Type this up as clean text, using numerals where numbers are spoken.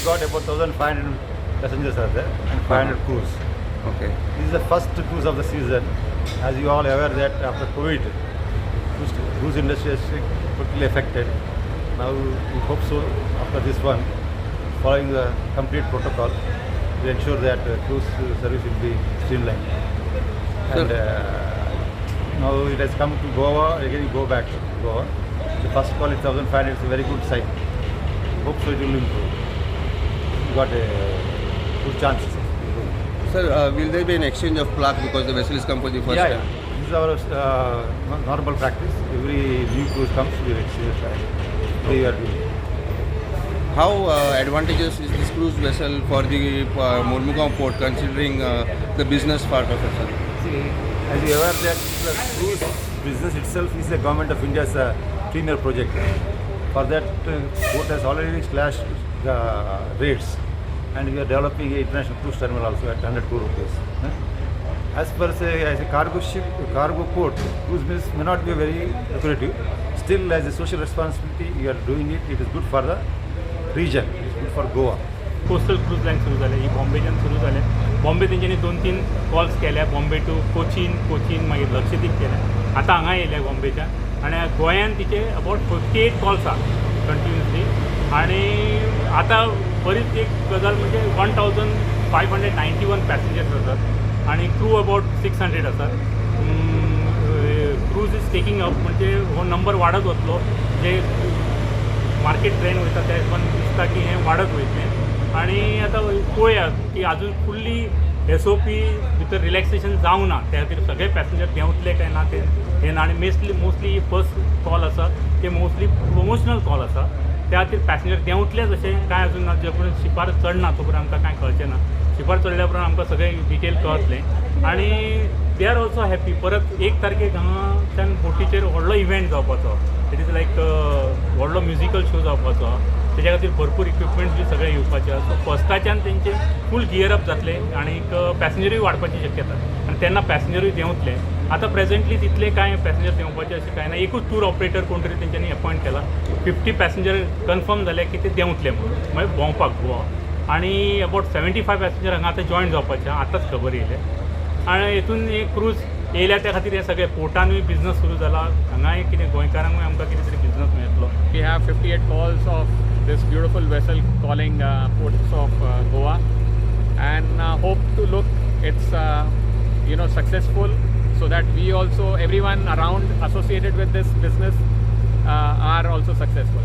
got about 1,500 passengers are there and 500 crews. This is the first cruise of the season. As you all aware that after COVID, cruise industry is totally affected. Now we hope so after this one, following the complete protocol, we ensure that cruise service will be streamlined. And now it has come to Goa, again we go back to Goa. The first call is 1,500, it's a very good sign. Hope so it will improve. We got a good chances of improving. Sir, will there be an exchange of plaque because the vessel has come for the first time? Yeah. This is our normal practice. Every new cruise comes, we exchange the plaque. We are doing. How advantageous is this cruise vessel for the Mormugao port, considering the business part of it, sir? See, as you aware that the cruise business itself is the Government of India's premier project. For that, port has already slashed the rates, and we are developing an international cruise terminal also at 100 crore rupees. As per se, as a cargo ship, a cargo port, cruise business may not be very lucrative. Still, as a social responsibility, we are doing it. It is good for the region. It is good for Goa. Coastal cruise line सुरू जाले ही बॉम्बेच्यान सुरू जाले. बॉम्बे तेंच्यांनी 2-3 calls केल्या, Bombay two Cochin, Cochin मागीर लक्षद्वीप केल्या, आतां हांगा येयल्या बॉम्बेच्यान. आनी गोंयान तिचे अबावट 58 कॉल्स आहा कंटिन्युअसली. आनी आतां बरीच एक गजाल म्हणजे 1591 पॅसेंजर्स आसात आनी क्रू अबावट 600 आसात. क्रूज is taking up, म्हणजे हो नंबर वाडत वतलो. जे मार्केट ट्रेंड वयता त्या हिशोबान दिसता की हें वाडत वयतलें. आनी आतां पळोवया की आजून फुल्ली एसओपी भितर रिलॅक्सेशन जावंक ना, त्या खातीर सगळे पॅसेंजर देंवतले काय ना ते हें ना. आनी मोस्टली फर्स्ट कॉल आसा ते मोस्टली प्रमोशनल कॉल आसा, त्या खातीर पॅसेंजर देंवतलेच अशें कांय अजून ना. जे पर्यंत शिपार चडना तो पर्यंत आमकां कांय कळचें ना. शिपार चडल्या उपरांत आमकां सगळें डिटेल कळतलें. आनी they are also happy. परत 1 तारखेक हांगाच्यान बोटीचेर व्हडलो इव्हेंट जावपाचो, it is लायक व्हडलो म्युजिकल शो जावपाचो, तेज्या खातीर भरपूर इक्विपमेंट्स बी सगळे येवपाचे आसा. सो फर्स्टाच्यान तेंचे फूल गियर अप जातले आनी पॅसेंजरूय वाडपाची शक्यता, आनी तेन्ना पॅसेंजरूय देंवतले. आतां प्रेजेंटली तितले कांय पॅसेंजर देंवपाचे अशें कांय ना. एकूच टूर ऑपरेटर कोण तरी तेंच्यांनी अपॉयंट केला. 50 पॅसेंजर कन्फर्म जाले की ते देंवतले म्हणून, मागीर भोंवपाक गोवा. आनी अबावट 75 पॅसेंजर हांगा आतां जॉयन जावपाचे, आतांच खबर येयले. आनी हितून एक क्रूज येयल्या त्या खातीर हे सगळे पोर्टानूय बिजनस सुरू जाला, हांगाय कितें गोंयकारांकूय आमकां कितें तरी बिजनस मेळटलो. We have 58 calls of this beautiful vessel calling ports of Goa, and hope to look it's successful, so that we also, everyone around associated with this business are also successful.